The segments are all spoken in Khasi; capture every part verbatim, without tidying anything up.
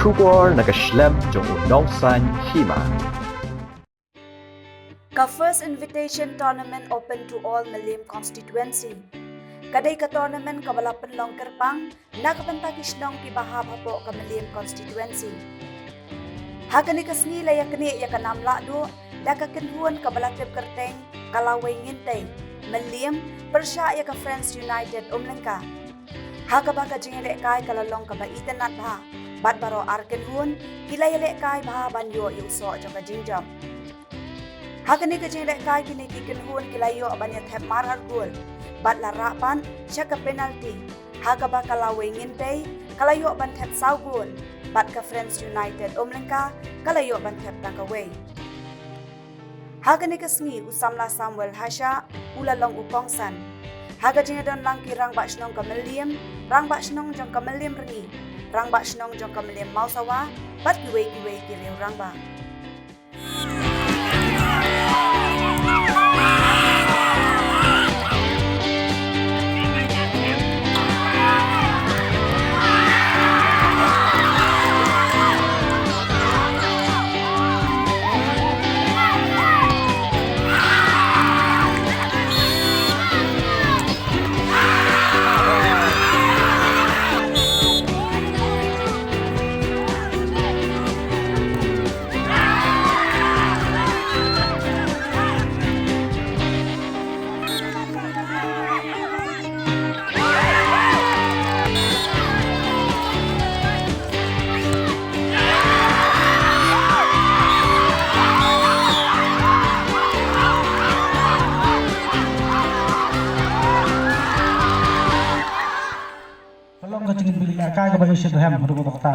Khubor na ka shlem jong u nongsan hima. Ka First Invitation Tournament open to all Mylliem Constituency. Ka dei ka tournament kaba la pynlong kyrpang na ka bynta ki shnong kiba hap hapoh ka Mylliem Constituency. Ha kane ka sngi la ïaknieh ïa ka nam lahduh da ka kynhun kaba la tip kyrteng ka Lawei Ngin Tei, Mylliem, pyrshah ïa ka Friends United Umlyngka. Ha kaba ka jingïalehkai ka la long kaba itynnad bha, bad baroh ar kynhun ki la ïalehkai bha ban ïoh ïa u soh jong ka jingjop. Ha kane ka jingïalehkai kine ki kynhun ki la ïoh ban ïa thep mar ar gol, bad la rah pat sha ka penalty. Ha kaba ka Lawei Ngin Tei ka la ïoh ban thep saw gol, bad ka Friends United Umlyngka ka la ïoh ban thep tang kawei. Ha kane ka sngi u samla Samuel Hashah u la long u kongsan. Ha ka jingïadon lang ki rangbah shnong ka Mylliem, rangbah shnong jong ka Mylliem Rngi, rangbah shnong jong ka Mylliem Mawsawa, bad kiwei kiwei ki riew rangbah. Ka long ka jingpynlong ïa ka kaba ïoh shitrhem haduh katta katta.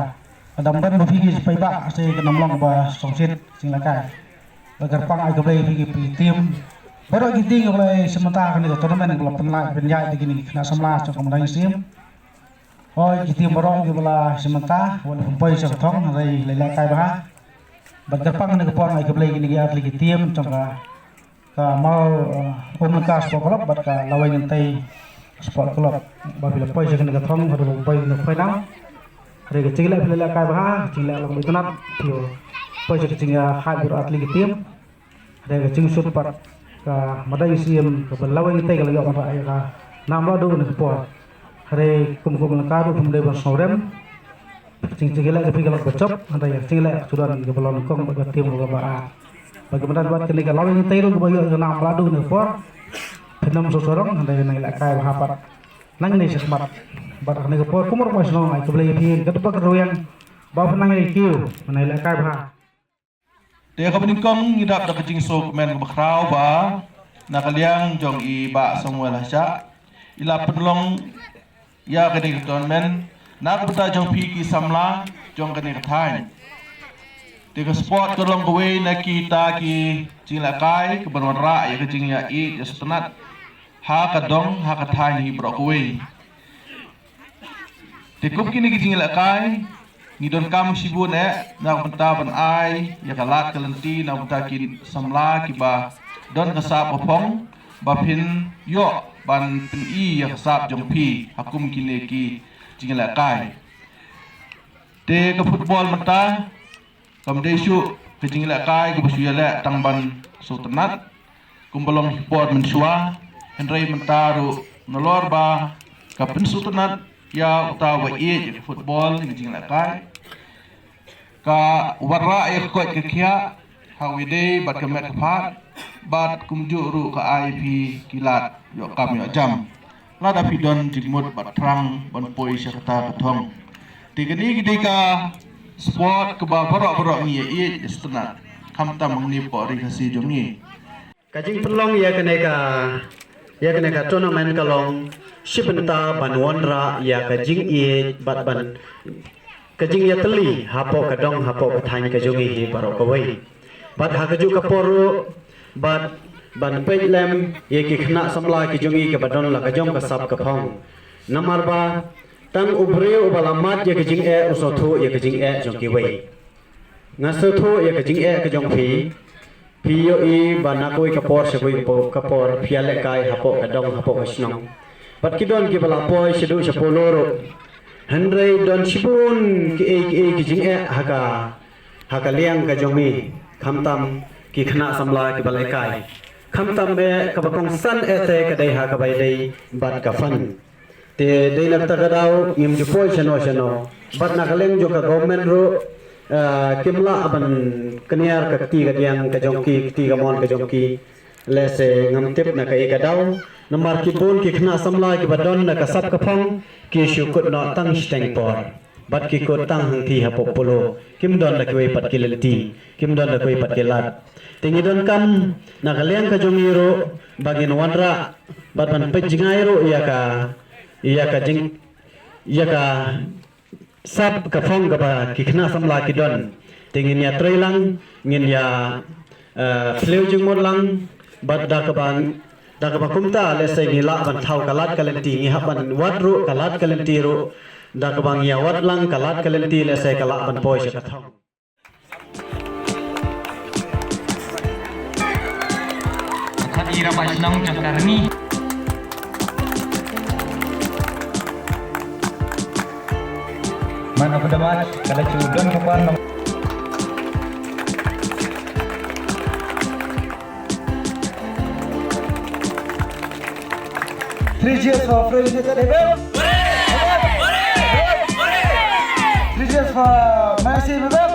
Ka dang ban ba phi ki paidbah, sa ka dang long kaba sngewsih jingïalehkai. Bad kyrpang ai khublei phi ki, phi ki team baroh ki team kiba la shim bynta ha kane ka tournament, kiba la pynlait pynïaid da kine ki khynnah samla jong ka Madang Ïingsim. Hooid, ki team baroh kiba la shim bynta, wat la pynpoi sha ka thong, hynrei la ïalehkai bha. Bad kyrpang kane ka por ai khublei kine ki artylli ki team jong ka ka Maw, eh, Umlyngka Sport Club bad ka Lawei Ngin Tei Sport Club. Ba phi la poi sha kane ka thong haduh ba poi na final. Hynrei ka jingïaleh phi la ïalehkai bha, ka jingïaleh long itynnad, phi poi sha ka jingïakhih bad artylli ki team. Hynrei ka jingshoot pat ka Madang Ïingsim kaba Lawei Ngin Tei ka la ïoh ban rah ïa ka nam lahduh kane ka por. Hynrei kum ka Umlyngka ruh phim dei ban sngewrem. Jing, jingïaleh ka phi ka long ba jop, hynrei jingïaleh ka shu don kaba long nyngkong bad ka team kaba ar. Bad kumta bad kane ka Lawei Ngin Tei ruh kaba ïoh ka nam lahduh kane ka por. Phin ym sngewsarong, hynrei nang ïalehkai bha pat. Nangne shakhmat. Bad kane ka por kumno ba shnong ai khublei ïa phi, ka dei ba ka rwiang ba phin nang ïa kiew, nang ïalehkai bha. Te kaba nyngkong ngi dap da ka jingsngewkmen kaba khraw ba na ka liang jong i Bah Samuel Hashah, i la pynlong ïa kane ka tournament na ka bynta jong phi ki samla jong kane ka thaiñ. Te ka sport ka long kawei na kita ki jingïalehkai kaban wanrah ïa ka jingïaieit ïasngewtynnat ha ka dong ha ka thaiñ hi baroh kawei. Te kum kine ki jingïalehkai ngi donkam shibun eh na ka bynta ban ai ïa ka lad ka lynti na ka bynta ki samla kiba don ka sap ka phong ba phin ïoh ban pyni ïa ka sap jong phi ha kum kine ki jingïalehkai. Te ka football mynta kam dei shuh ka jingïalehkai kaba shu ïaleh tang ban sngewtynnat kumba long hi por mynshuwa, hynrei mynta ruh nalor ba ka pynsngewtynnat ïa uta uba ïeit ïa ka football, ïa ka jingïalehkai, ka wanrah ïa ka koit ka khiah ha uwei de bad ka met ka phad, bad kumjuh ruh ka ai ïa phi ki lad ïoh kam ïoh jam. Lada phi don jingmut bad thrang ban poi sha kata ka thong. Te kane ka dei ka sport kaba baroh baroh ngi ïaieit ïasngewtynnat, khamtam hangne hapoh ri Khasi jong ngi. Ka jingpynlong ïa kane ka, ïa kane ka tournament ka long shi bynta ban wanrah ïa ka jingïeit bad ban ka jingïatylli hapoh ka dong hapoh ka thaiñ ka jong ngi hi baroh kawei. Bad ha kajuh ka por ruh bad ban peit lem ïa ki khynnah samla ki jong ngi kiba don la ka jong ka sap ka phong. Namar ba tang u briew uba la mad ïa ka jingeh u sngewthuh ïa ka jingeh jong kiwei. Nga sngewthuh ïa ka jingeh ka jong phi. Phi ïohi ba na kawei ka por sha kawei ka por phi ïalehkai hapoh ka dong hapoh ka shnong. Bad ki don kiba la poi shaduh sha Polo ruh. Hynrei don shibun ki ei ki ei ki jingeh ha ka, ha ka liang ka jong ngi, khamtam ki khynnah samla kiba lehkai, khamtam eh kaba kongsan eh te ka dei ha kaba ïadei bad ka fund. Te dei na kata ka daw ngim ju poi shano shano. Bad na ka liang jong ka government ruh, ah, kim lah ban kniar ka kti ka diang ka jong ki, kti ka mon ka jong ki. Lehse ngam tip na kaei ka daw. Namar ki bun ki khynnah samla kiba don na ka sap ka phong ki shu kut noh tang shiteng por. Bad ki kut tang hangtei hapoh Polo. Kim don da kiwei pat ki lynti. Kim don da kiwei pat ki lad. Te ngi donkam na ka liang ka jong ngi ruh ba ngin wanrah bad ban peit jngai ruh ïa ka, ïa ka jing, ïa ka sap ka phong kaba ki khynnah samla ki don. Te ngin ïa trei lang, ngin ïa, eh, phylliew jingmut lang bad da kaba, da kaba kumta lehse ngi lah ban thaw ka lad ka lynti, ngi hap ban wad ruh ka lad ka lynti ruh. Da kaba ngi ïa wad lang ka lad ka lynti lehse ka lah ban poi sha ka thong. Khat ira ba shnong jong ka rngi. Man of the match, ka la chu don ka pan. Three cheers for Fred United, amen. Three cheers for Maxim, amen.